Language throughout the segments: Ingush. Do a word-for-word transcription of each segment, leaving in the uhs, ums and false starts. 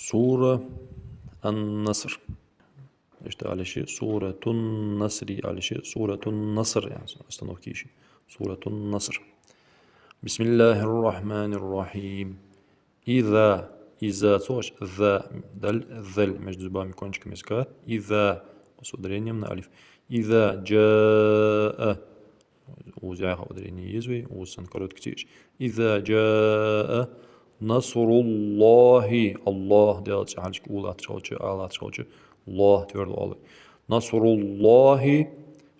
Сура Ан-Наср. Иштта ала йиш я, Суратун-Насри ала йиш я, Суратун-Наср, яъни остановка йиш я. Суратун-Наср. بسم الله الرحمن الرحيم. إذا, иза ца оалаш, за, даль, заль, между зубами кончиками языка. إذا, с ударением на алиф. إذا جاء. Укхаза яха ударение еза вай, укхаза санна короткий ца еш. إذا جاء نصر الله. Аллах, Даьла цӀи хьалхашка у латташ хилча, а латташ хилча, лох твёрдо оал вай. نصر الله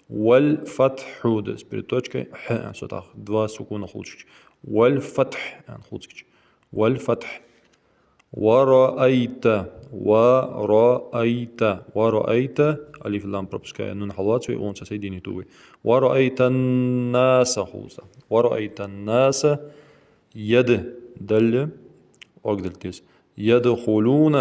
والفتح, да, с перед точкой хь, а, со тӀаккха два сукуна хулаш хилча. والفتح, а, хулаш хилча. والفتح. ورأيت, ورأيت, ورأيت, алиф, лам пропуская, нун хьалоац вай, укхунца соединить ду вай. ورأيت الناس хул из. ورأيت الناس, яд, даль, ог даль деза. يدخلون,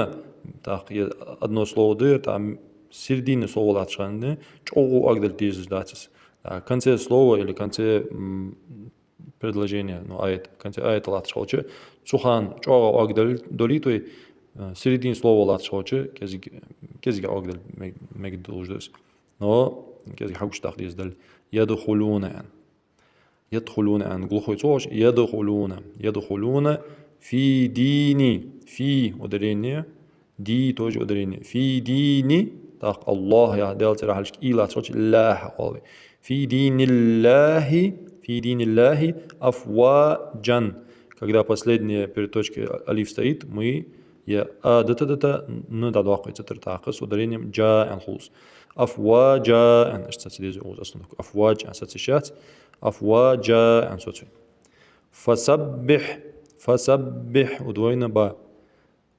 тӀаккха е-, одно слово да, там середине слова латташ хинна, чӀоагӀа ог даль дезаш дац из. А в конце слова или в конце, м, предложения, ну, аят, в конце аята латташ хилча, цу хана чӀоагӀа ог даль долийт вай, э, середине слова латташ хилча, кӀезига, кӀезига ог даль мег-, мегаргдолаш да из. Но кӀезига хьагучадаккха деза даль. يدخلون, аьнна. يدخلون, аьнна, глухой ца оалаш, يدخلون. يدخلون في دين, في ударение, ди тоже ударение. في دين, тӀаккха Аллах, яха Даьла цӀи хьалхашка и латташ хилча, лах оал вай. في دين الله, في دين الله أفواجا. Когда последняя перед точкой алиф стоит, мы е а дита-дита н дӀадоаккх вай цу тӀара, тӀаккха с ударением джа, аьнна, хул из. أفواجا, аьнна, иштта соца деза укхаза остановка. أفواج, аьнна, соца йиш яц. أفواجا, аьнна, соц вай. فسبح, فسبح, удвоена ба.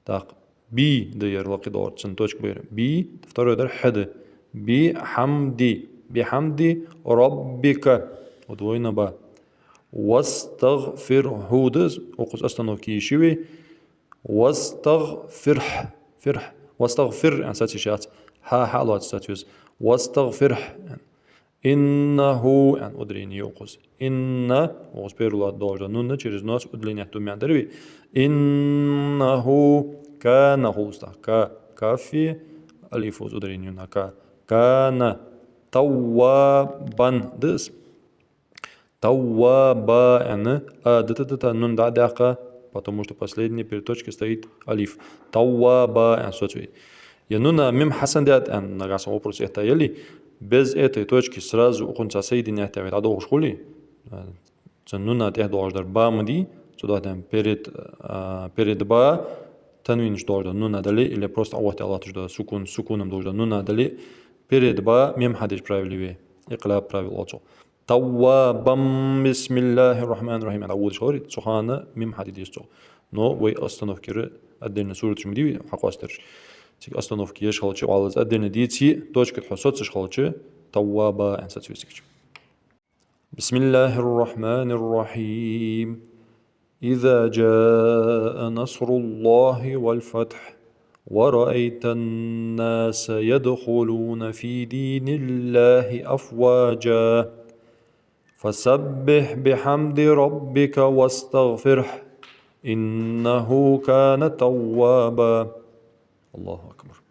ТӀаккха би да ер лакхе доагӀар, цун точка ба ер. Би, второй дар хь да. بحمد, بحمد ربك, удвоена ба. واستغفره да из, укхаза остановка йиш я вай. واستغفره, фирхь. واستغفر, аьнна, соца йиш яц. Хьа, хьа лоаца соца веза. واستغفره, аьнна. إنه, аьнна, ударение я укхаза. إن, укхаза первый лоаца доагӀаш да нун, через нос удлинять ду маӀан дар вай. إنه كان хул из тӀаккха. Ка, каф, алиф укхаза ударение я на ка. كان توابا да из. توابا, аьнна, а дита-дита нун дӀа а даьккха, потому что последняя перед точкой стоит алиф. توابا, аьнна, соц вай. Е нуна мим хьасандаьд, аьнна, нагахьа санна вопрос этта яле, без этой точки сразу укхунца соединять вай дӀадолхаш хуле, а, цу нуна тӀехьа доагӀаш дар ба ма дий, цудухьа перед, а, перед ба танвинаш доагӀаш да нуна дале, или просто Ӏооттаяь латташ да сукун, сукуна долаш да нуна дале, перед ба мим хьадеш правило я вай, икълаб правило оал цох. توابا, بسم الله الرحمن الرحيم, аьнна, дӀаводаш хиларе, цу хана мим хьаде деза цох. Но вай остановкера отдельно сураташ ма дий вай хьакъоастадераш. Цига остановка еш хилча, валлахӀи, отдельно деце, точка тӀа хьо соцаш хилча, توابا, аьнна, соц вай цига. بسم الله الرحمن الرحيم. إذا جاء نصر الله والفتح ورأيت الناس يدخلون في دين الله أفواجا فسبح بحمد ربك واستغفره إنه كان توابا. الله أكبر.